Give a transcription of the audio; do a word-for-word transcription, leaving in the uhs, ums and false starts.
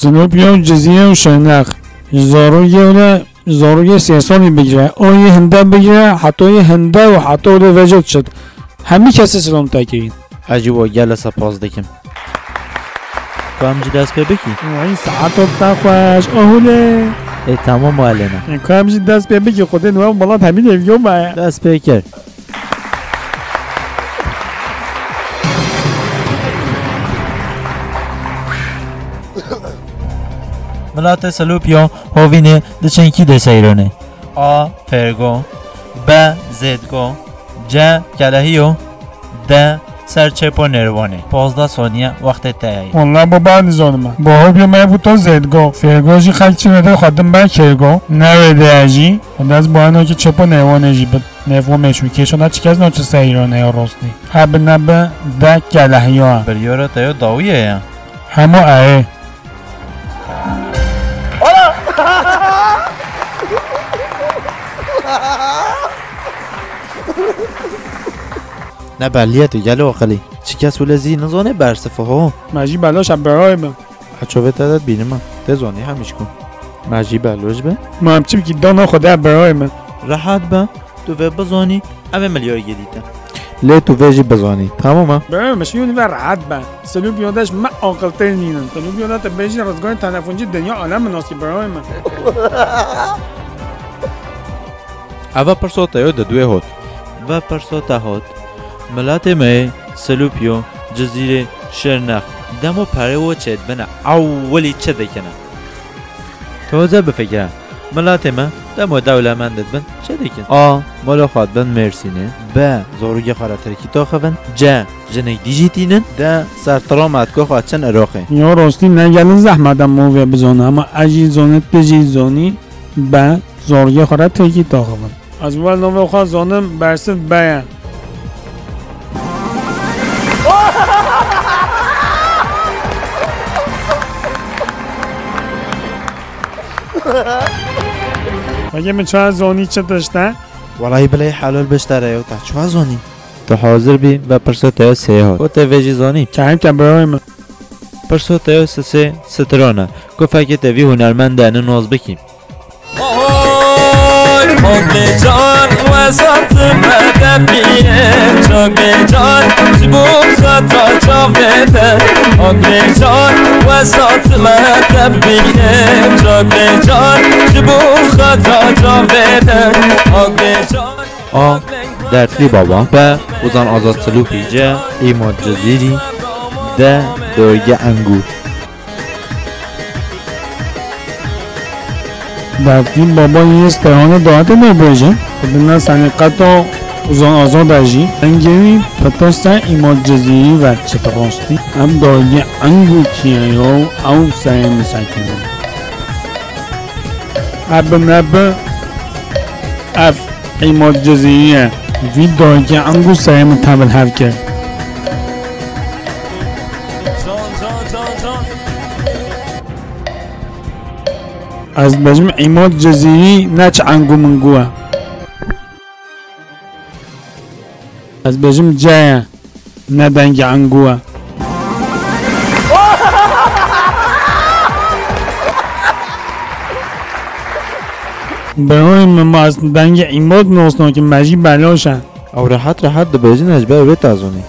Sinopya û Cizîre û Şirnex. Ji zarokê wile, zarokê sê salî bigire, o yê hinde bigire, heta yê hinde û heta wile veco çit. Hemî kesê silam te kirîn. Ez jî we gelek spas dikim. Ku em jî dest pê bikî? Wey saeto te xweş, ohulê. Ê, temam, welêne. Ku em jî dest pê bikî, xwedê niwe milat hemî lêviyo me. Dest pê kir. Milatê Silopya Hovînê di çenkî de seyrone. A. Fêrgo. B. Zêdgo. C. Kelehiyo. D. Ser çêpo nêrwanê. Pazdeh saniye wextê te ye. Walla baba, nizanime. Baho bîyo me bû to Zêdgo. Fêrgo jî xelk çi vêde xwe din ber Kêrgo. Ne wêde ye jî. Xwedê ez bayano ki çêpo nêrwanê jî bid. Nêvo mêşû kêşana çi kes naçe seyranê ya rostî. Hebe nebe de kelehiya. Biryara te yo dawî ye ya. Hemo erê. Ne belî ye tu gelo aqilî. Çi kes wile zî nizane bersifa ho. Me jî beloş e birayê min. Heçovê te de dibînime. Tê zanî hemîşko. Me jî beloş be. Ma em çi bikî dana xwe de birayê min. Rehet be. Tu vê bizanî, em ê milyarê dîtin. Lê tu vê jî bizanî. Tamam e? Birayê min, şiyûn ve rehet be. Silûbiyonde ji me aqiltir nînin. Silûbiyonde te bêjî rizgarê telefoncî dinya alem min nasî birayê min. Eva pirso te yo di duê hot. Ve pirso te hot. Milatê me yê Silûpiyo, Cizîrê, Şirnex, demo perê wo çêdibine, ewilî çi dikine? Toze bifikire. Milatê me demo dewlemend dibin, çi dikin? A. Mala xwe dibin Mêrsînê. B. Zorûgê xwe re tirkî taxivin. C. Jinik dî jî tînin. D. Ser tirametko xwe çin Iraqê. Ya rastî ne gelin zehmet e movê bizane, ama ez jî zane, tu jî zanî. B. Zorgê xwe re têkî taxivin. Ez wel navê xwe zanim, bersiv B ye. Weke min çawa zonî çi tişt e? Welahî bileyî helal biştere yo, te çawa zonî? Tu hazir bî ve pirso te yo sê hat. Û te vê jî zonî? Kerem ke birayê min. Pirso te yo sisê stran e. Ku fekê te vî hunermende ne nas bikî. Oy, Oglê can, wesat me tepîye, Oglê can, ji bo xetra çavê te. Oglê can, wesat me tepîye, Oglê can, ji bo xetra çavê te. Oglê can. A. Dertlî Baba. B. Ozan Azad Silûpî. C. Îmad Cizîrî. D. Dorge Engûr. Dertlî Baba yê Steyhanê dawetê me bêje. Xwedina senîqeta Ozan Azad e jî. Dengê wî pita ser Îmad Cizîrî ve çi rastî. Em Dorge Engûr çi ye yo, ew serê min sekinin. Ebe me bi ev Îmad Cizîrî ye. Vî dayikê Engû serê min tevil hev kir. Ez dibêjim Îmad Cizîrî ne çi Engû Mingû e. Ez dibêjim C ye. Ne dengê Engû e. Birayê min, ma ez dengê Îmad nas nakim, me jî belaş e. Ew rehet rehet dibêjin, ez ji ber wê te zonî.